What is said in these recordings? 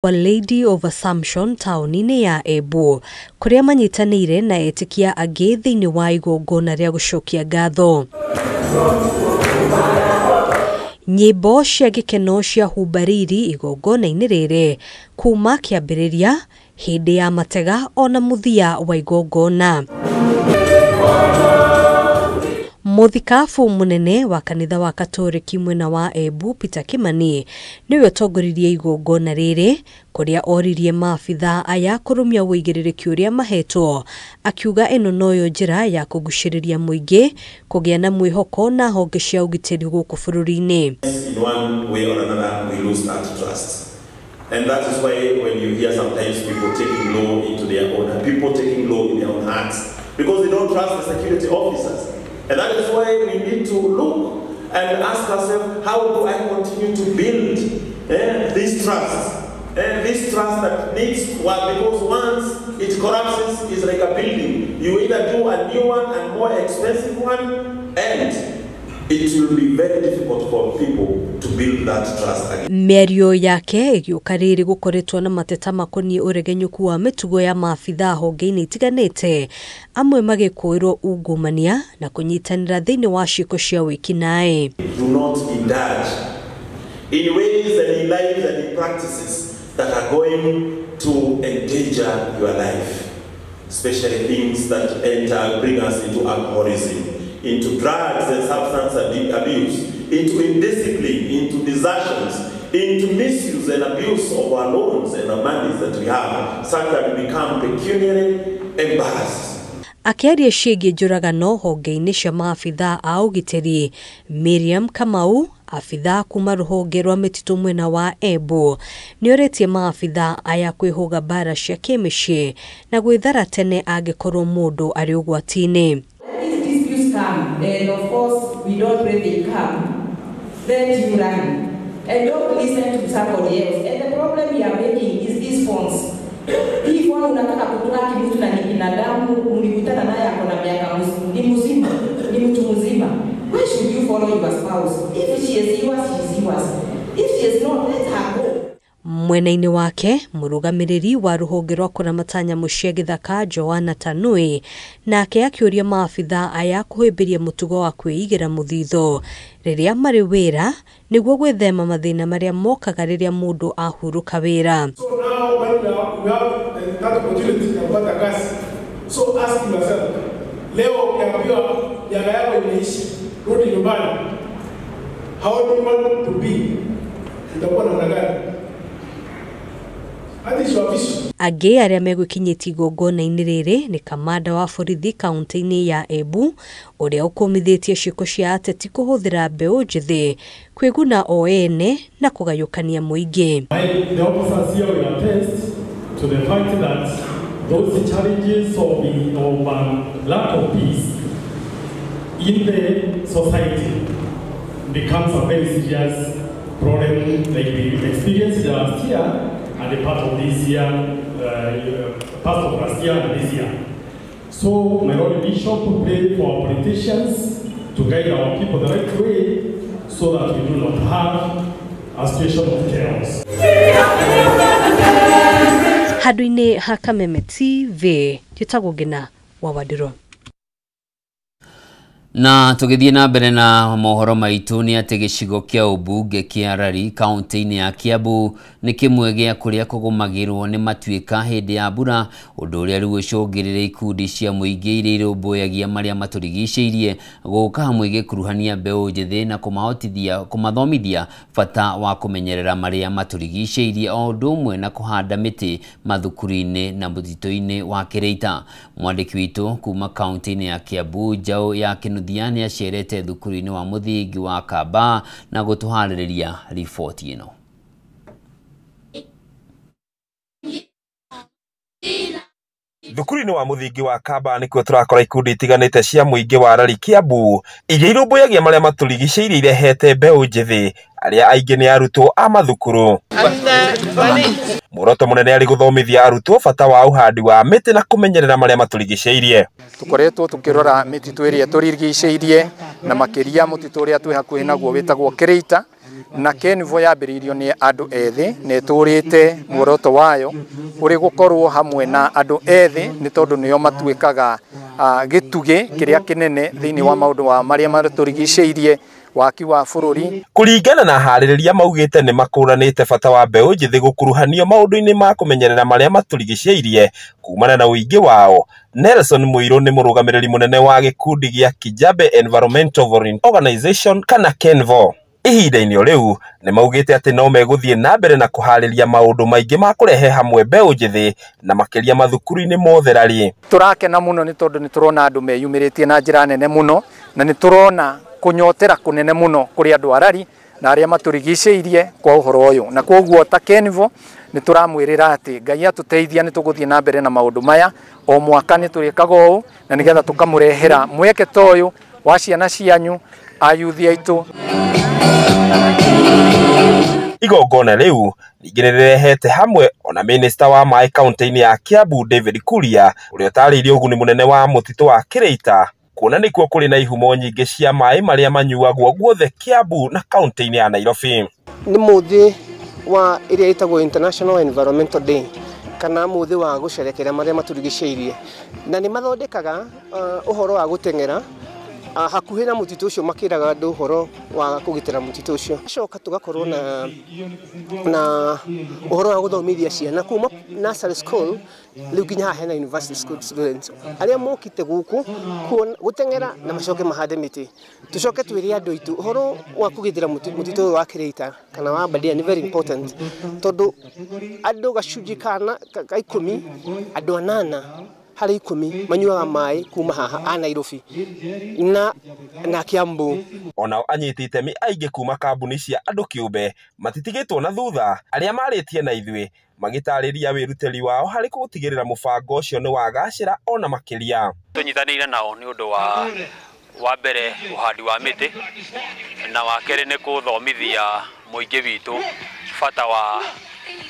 Lady of Assumption taũni-inĩ ya Embu kũrĩa manyitanĩire na etĩkia angĩ thĩinĩ wa igongona rĩa gũcokia ngatho. Nyĩmbo cia gĩkeno cia humbariri igongona-inĩ rĩrĩ kuma kĩambĩrĩria, hĩndĩ ya matega ona mũthia wa igongona. Mũthikabu mũnene wa kanitha wa Katoreki mwena wa Embu Peter Kimani nĩwe ũtongoririe igongona rĩrĩ kũrĩa oririe maabithaa aya kũrũmia ũigĩrĩrĩki ũrĩa mahetwo, akiuga ĩno noyo njĩra ya kũgucĩrĩria mũingĩ kũgĩa na mwĩhoko na honge cia ũgitĩri gũkũ bũrũri-inĩ. In one way or another, we lose that trust. And that is why when you hear sometimes people taking law into their own, people taking law in their own hands, because they don't trust the security officers. And that is why we need to look and ask ourselves, how do I continue to build this trust? This trust that needs work, because once it collapses, it's like a building. You either do a new one and more expensive one, and it will be very difficult for people to build that trust again. Mĩario yake ĩgĩũka rĩrĩ gũkoretwo na mateta makoniĩ ũregenyũku wa mĩtugo ya maabithaa honge-inĩ itiganĩte, amwe magĩkũĩrwo ungumania na kũnyitanĩra thĩinĩ wa ciĩko cia wĩkinaĩ. Do not indulge in ways and in lives and in practices that are going to endanger your life, especially things that bring us into alcoholism, into drugs and substance abuse, into indiscipline, into desertions, into misuse and abuse of our loans and our monies that we have, such that we become pecuniarily embarrassed. Akĩaria ciĩgiĩ njũragano honge-inĩ cia maabithaa a ũgitĩri, Miriam Kamau, abithaa kuma rũhonge rwa mĩtitũ mwena wa Embu, nĩorĩtie maabithaa aya kwĩhũga mbara cia kĩmĩciĩ na gwĩthara tene angĩkorwo mũndũ arĩ ũgwati-inĩ. Come, and of course we don't pray they come, then you run and don't listen to somebody else. And the problem we are making is these phones. Hii phone unataka kutrack mtu na ni binadamu, mlikutana naye ako na miaka ni mzima, ni mtu mzima. Why should you follow your spouse? If she is yours, she is yours. If she is not, let her go. Mwena-inĩ wake mũrũgamĩrĩri wa rũhonge rwa kũramata nyamũ cia gĩthaka Joanna Tanui nake akĩũria maabithaa aya kũhĩmbĩria mũtugo wa kwĩigĩra mũthithũ rĩrĩa marĩ wĩra nĩguo gwĩthema mathĩna marĩa mokaga rĩrĩa mũndũ ahurũka wĩra. So now when we have that opportunity ya kupata kazi, so ask yourself, leo ukiambiwa miaka yako imeishi, rudi nyumbani, how do you want to be? Utakuwa namna gani? Angĩ arĩa megwĩkinyĩtie igongona-inĩ rĩrĩ nĩ kamanda wa borithi kaunti-inĩ ya Embu ũrĩa ũkũmithĩtie ciĩko cia ateti kũhũthĩra mbeũ njĩthĩ kwĩguna o ene na kũgayũkania mũingĩ. The officers here will attest to the fact that those challenges of lack of peace in the society becomes a very serious problem like we experienced last year and the part of this year, part of last year and this year. So, my Lord Bishop, pray for our politicians to guide our people the right way so that we do not have a situation of chaos. Handũ-inĩ ha Kameme TV, njĩtagwo Ngina wa Wandirũ. Na tũgĩthiĩ na mbere na mohoro maitũ nĩ atĩ gĩcigo kĩa ũmbunge kĩa Rari kaunti-inĩ ya Kiambu nĩ kĩmwe gĩa kũrĩa kũgũmagĩrwo nĩ matuĩka hĩndĩ ya mbura, ũndũ ũrĩa rĩu ũcũngĩrĩire ikundi cia mũingĩ iria irũmbũyagia marĩa matũrigicĩirie gũka hamwe igĩkuruhania mbeũ njĩthĩ na kũmahotithia kũmathomithia bata wa kũmenyerera marĩa matũrigicĩirie o ũndũ ũmwe na kũhanda mĩtĩ mathukuru-inĩ na mũtitũ-inĩ wa Kĩrĩita. Mwandĩki witũ kuma kaunti-inĩ ya Kiambu Njaũ ya Kĩnuthia nĩ acerete thukuru-inĩ wa mũthingi wa Kamba na gũtũharĩrĩria riboti ĩno. Thukuru-inĩ wa mũthingi wa Kamba nĩkuo tũrakora ikundi itiganĩte cia mũingĩ wa Rari Kiambu iria irũmbũyagia marĩa matũrigicĩirie irehete mbeũ njĩthĩ arĩa aingĩ nĩ arutwo a mathukuru. Muoroto mũnene arĩ gũthomithia arutwo bata wa ũhandi wa mĩtĩ na kũmenyerera marĩa matũrigicĩirie. Tũkoretwo tũkĩrora mĩtitũ ĩrĩa tũrigicĩirie na makĩria mũtitũ ũrĩa twĩ hakuhĩ naguo wĩtagwo Kĩrĩita, Na Kenvo yambĩrĩirio nĩ andũ ethĩ na ĩtũrĩte muoroto wayo ũrĩ gũkorwo hamwe na andũ ethĩ nĩ tondũ nĩo matuĩkaga gĩtugĩ kĩrĩa kĩnene thĩinĩ wa maũndũ wa marĩa matũrigicĩirie waki wa bũrũri. Kũringana na harĩrĩria maugĩte nĩ makũranĩte bata wa mbeũ njĩthĩ gũkuruhanio maũndũ-inĩ ma kũmenyerera marĩa matũrigicĩirie kumana na ũingĩ wao. Nelson Muiru nĩ mũrũgamĩrĩri mũnene wa gĩkundi gĩa Kijabe Environmental Volunteer Organization kana Kenvo. Ihinda-inĩ o rĩu nĩ maugĩte atĩ no megũthiĩ na mbere na kũharĩria maũndũ maingĩ ma kũrehe hamwe mbeũ njĩthĩ na makĩria mathukuru-inĩ mothe rarĩ. Tũrakena mũno nĩ tondũ nĩ tũrona andũ meyumĩrĩtie na njĩra nene mũno na nĩ tũrona kũnyotera kũnene mũno kũrĩ andũ arari na arĩa matũrigicĩirie kwa ũhoro ũyũ, na kwoguo ta Kenvo nĩ tũramwĩrĩra atĩ Ngai atũteithia nĩ tũgũthiĩ na mbere na maũndũ maya o mwaka nĩ tũrĩkaga ũũ na nĩgetha tũkamũrehera mweke ta ũyũ wa ciana cianyu ayuthi aitũ. Igongona rĩu ningĩ nĩrĩrehete hamwe ona minista wa maĩ kaunti-inĩ ya Kiambu David Kuria ũrĩa ũtarĩirie ũguni mũnene wa mũtitũ wa Kĩrĩita kuona nĩkuo kũrĩ na ihumo nyingĩ cia maĩ marĩa manyuagwo guothe Kiambu na kaunti-inĩ ya Nairobi. Nĩ mũthĩ wa ĩrĩa ĩtagwo International Environmental Day kana mũthĩ wa gũcerekera marĩa matũrigicĩirie, na nĩ mathondekaga ũhoro wa gũteng'era hakuhĩ na mũtitũ ũcio, makĩraga andũ ũhoro wa kũgitĩra mũtitũ ũcio. Acoka tũgakorwo na ũhoro wa gũthomithia ciana kuma nursery school rĩu nginya haha hena university school students arĩa mokĩte gũkũ gũteng'era na macoke mahande mĩtĩ. Tũcoke twĩre andũ aitũ ũhoro wa kũgitĩra mũtitũ ũyũ wa Kĩrĩita kana wa Aberdare nĩ very important, tondũ andũ gacunjĩ ka 10 andũ 8 harĩ 10 manyuaga maĩ kuma haha a Nairobi na Kiambu. Onao anyiti itemi aingĩ kuma kambuni cia andũ kĩũmbe matitigĩtwo na thutha, arĩa marĩtie na ithuĩ magĩtarĩria wĩrutĩri wao harĩ gũtigĩrĩra mũbango ũcio nĩ wagacĩra ona makĩria. Tũnyitanĩire nao nĩ ũndũ wa mbere ũhandi wa mĩtĩ, na wa kerĩ nĩ kũthomithia mũingĩ witũ bata wa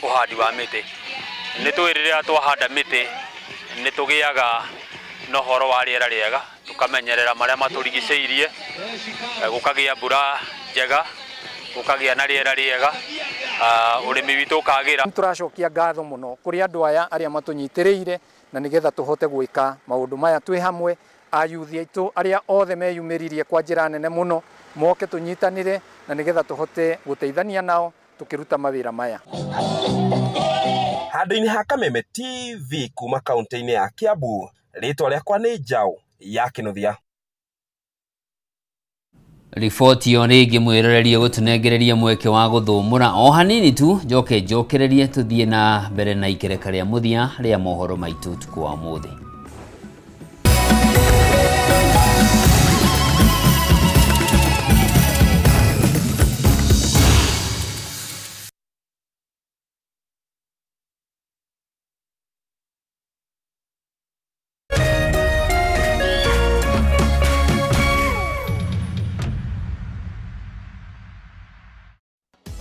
ũhandi wa mĩtĩ. Nĩ tũĩ rĩrĩa twahanda mĩtĩ nĩ tũgĩaga na ũhoro wa rĩera rĩega, tũkamenyerera marĩa matũrigicĩirie, gũkagĩa mbura njega, gũkagĩa na rĩera rĩega, ũrĩmi witũ ũkagĩra. Tũracokia ngatho mũno kũrĩ andũ aya arĩa matũnyitĩrĩire na nĩgetha tũhote gwĩka maũndũ maya twĩ hamwe. Ayuthi aitũ arĩa othe meyumĩririe kwa njĩra nene mũno moke tũnyitanĩre na nĩgetha tũhote gũteithania nao tũkĩruta mawĩra maya. Handũ-inĩ ha Kameme TV kuma kaunti-inĩ ya Kiambu, rĩtwa rĩakwa nĩ Njaũ ya Kĩnuthia. Riboti ĩyo rĩngĩ mwĩrorerie gũtũnengereria mweke wa gũthũmũra o hanini tu, njoke njokererie tũthiĩ na mbere na ikereka rĩa mũthia rĩa mohoro maitũ ũtukũ wa ũmũthĩ.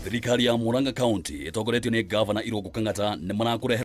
Thirikari ya Murang'a County ĩtongoretio nĩ Gavana Irũngũ Kang'ata nĩ marakũrehe